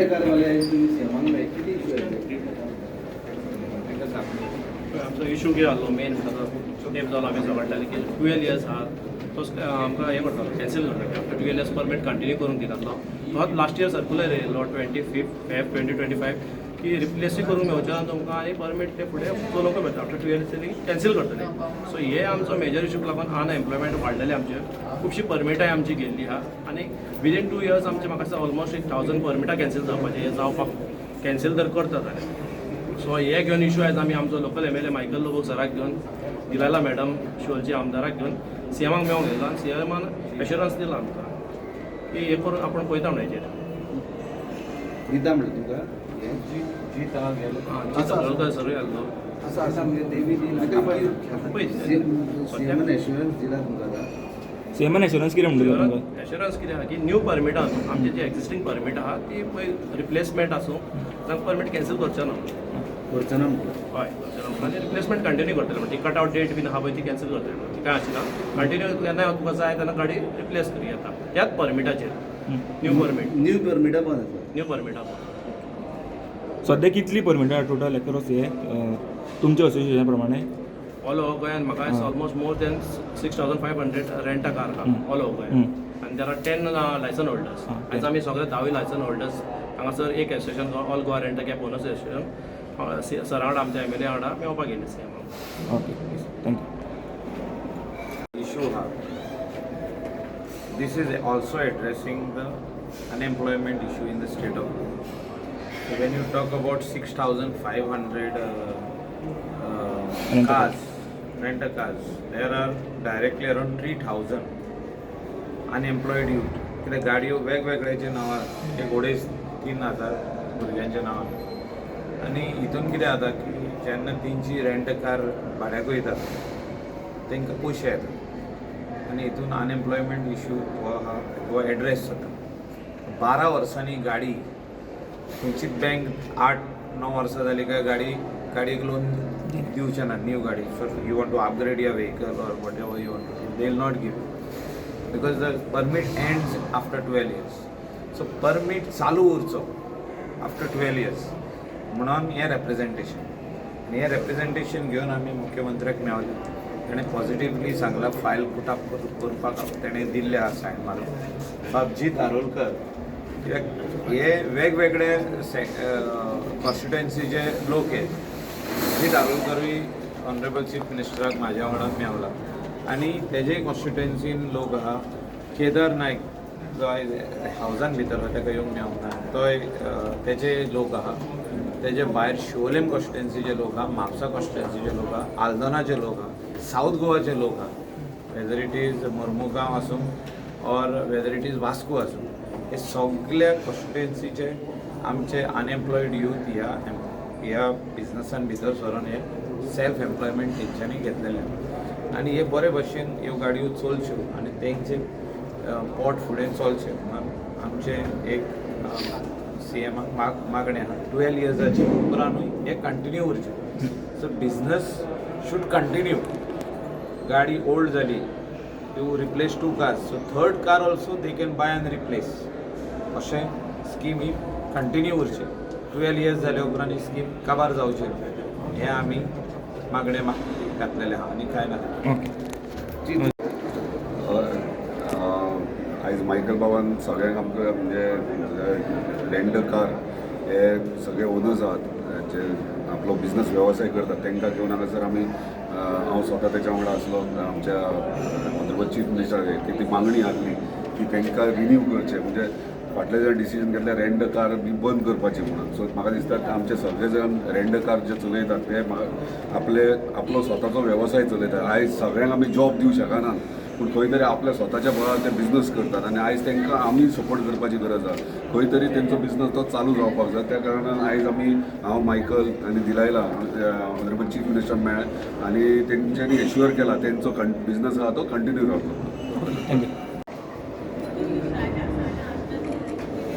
कारवाले तुम्ही सीएमान मेळ्ळे, कितें इशू आयले? आमचो इशू कितें जाल्लो मेन म्हणटा, तो तेंप जालो आमी झगडटाले की 12 इयर्स आहा तो आमकां हें करतालो, कॅन्सील करताले. After 12 years permit continue करूंक दिनासलो. तोच लास्ट इयर सर्कुलर येयल्लो 25 Feb 2025 की रिप्लेसूय करूंक मेवचें ना तुमकां आनी परमीट ते फुडें चलोवंक मेळटा, आफ्टर 12 इयर्स कॅन्सील करतले. सो हे आमचो मेजर इशूक लागून अनएम्प्लॉयमेंट वाडलेलें आमचें. खुबशीं परमिटां आमची गेल्ली आहा आनी विदीन 2 इयर्स आमचे म्हाका दिसता ऑलमोस्ट एक 1000 परमिटां कॅन्सील जावपाचें. हें जावपाक कॅन्सील जर करता जाल्यार, सो हे घेवन इशू आयज आमी आमचो लोकल एमएलए मायकल लोबो सराक घेवन, दिलायला मॅडम शिवोलची आमदाराक घेवन सीएमाक मेळोंक गेलो आनी सीएमान एश्युरन्स दिला आमकां की हे करून आपूण पळयता म्हणून हेजेर. दिता म्हणलें तुमकां हें? जीत हा गेलो. जीत आरोलकर सरूय आसलो. आसा आसा म्हणजे देवी पळय. सीएमान एश्युरन्स दिला तुमकां आतां? सीएमान एश्युरन्स कितें म्हणटा तुमकां? एश्युरन्स कितें आहा की न्यू परमिटां आमचे जे एक्झिस्टींग परमिट आहा ती पळय रिप्लेसमेंट आसूं, जावं परमीट कॅन्सील करचें ना. करचो ना म्हटलं? हय, करचें ना आनी रिप्लेसमेंट कंटिन्यू करतले. म्हणजे कट आवट डेट बीन आहा पळय ती कॅन्सील करतले. ती काय आशिना, कंटिन्यू केन्नाय तुका जाय तेन्ना गाडी रिप्लेस करूं येता त्याच परमिटाचेर, न्यू परमीट. न्यू परमिटां बंद आसा. न्यू परमिटां. सद्या कितली परमिटां टोटल एक्रॉस हे तुमच्या असोसिएशन प्रमाणे? ऑल ओवर गोंयान म्हाका almost more than 6500 rent a car all over गोंयान आनी there are 10 licence holders. आयज आमी सगळे धावूय लायसन होल्डर्स हांगासर एक association, All Goa Rent Cab Owners Association, सरा वांगडा, आमच्या एमएलए वांगडा मेळपाक गेले सीएमाक. Okay, thank you. Issue हा. This is also addressing the unemployment issue in the state of Goa. So when you talk about 6500 Rent a cars, rent a cars, there are directly around 3000 unemployed youth. कित्याक गाडयो वेगवेगळ्याच्या नांवार, एक अडेज 3000 भुरग्यांच्या नांवार. आनी हितून कितें जाता की जेन्ना तेंची रेंट कार भाड्याक वयता, तांकां पयशे येता आनी हितून अनएम्प्लॉयमेंट इशू हो आहा हो एड्रेस जाता. 12 वर्सांनी गाडी खंयचीच बँक 8-9 वर्सां जाली काय गाडयेक लोन दिवचे ना. न्यू गाडी, so you want to upgrade your vehicle or whatever you want to, they will not give because the permit ends after 12 years. So permit चालू उरचो आफ्टर 12 इयर्स म्हणून हें रेप्रेजेंटेशन. आनी हें रेप्रेजेंटेशन घेवन आमी मुख्यमंत्र्याक मेवले. तेणें पॉझिटिवली सांगलां, फायल पुटअप करपाक तेणें दिल्लें आहा सायन मारून. बाब जीत आरोलकर, कित्याक हे वेगवेगळे कॉन्स्टिट्युएन्सीचे लोक हे. जीत आरोलकरूय ऑनरेबल चीफ मिनिस्टराक म्हाज्या वांगडा मेवला आनी तेजे कॉन्स्टिट्युएन्सीन लोक आहा. केदार नायक जो आयज हावजान भितर आहा, ताका येवंक मेवना, तोय तेजे लोक आहा. तेजे भायर शिवोलेम कॉन्स्टिट्युएन्सीचे लोक आहा, म्हापसा कॉन्स्टिट्युएन्सीचे लोक आहा, आल्दोनाचे लोक आहा, सावथ गोवाचे लोक आहा, वेदर it is Mormugao आसूं or whether it is Vasco आसूं, हे सगल्या कॉन्स्टिट्युएन्सीचे आमचे अनएम्प्लॉयड यूथ ह्या ह्या बिजनसान भितर सरून हे सेल्फ एम्प्लॉयमेंट तेंच्यांनी घेतलेलें आनी हे बरे भशेन ह्यो गाडयो चलच्यो आनी तेंचे पोट फुडें चलचें म्हणून आमचें एक सीएमाक मागणें आहा, 12 इयर्साचे उपरांतूय हें कंटिन्यू उरचें. So business should continue. गाडी ओल्ड जाली, you replace two cars, so third car also they can buy and replace. अशें स्कीम ही कंटिन्यू उरची. 12 इयर्स जाल्या उपरांत ही स्कीम काबार जावची न्हू, हें आमी मागणें घातलेलें आहा आनी कांय ना. ओके. आयज मायकल बाबान सगळ्यांक आमकां, म्हणजे रेंट कार हे सगळे ओनर्स आहात जे आपलो बिजनस वेवसाय करतात, तांकां घेवन हांगासर आमी, हांव स्वता तेच्या वांगडा आसलो. आमच्या ऑनरेबल चीफ मिनिस्टर की ती मागणी आहली की तांकां रिन्यू करचें, म्हणजे फाटले जर डिसिजन घेतलें रेंट कार बी बंद करपाची म्हणून. सो म्हाका दिसता आमचे सगळे जाण रेंट कार जे चलयतात ते म्हाका आपले आपलो स्वताचो वेवसाय चलयतात. आयज सगळ्यांक आमी जॉब दिवंक शकनात, पूण खंय तरी आपल्या स्वताच्या बळार ते बिजनस करतात आनी आयज तांकां आमी सपोर्ट करपाची गरज आसा. खंय तरी तेंचो बिजनस तो चालू जावपाक जाय. त्या कारणान आयज आमी, हांव, मायकल आनी दिलायला, ऑनरेबल चीफ मिनिस्टर मेळ्ळे आनी तेंच्यांनी एश्युअर केला तेंचो बिजनस आहा तो कंटिन्यू रावतलो. Thank you.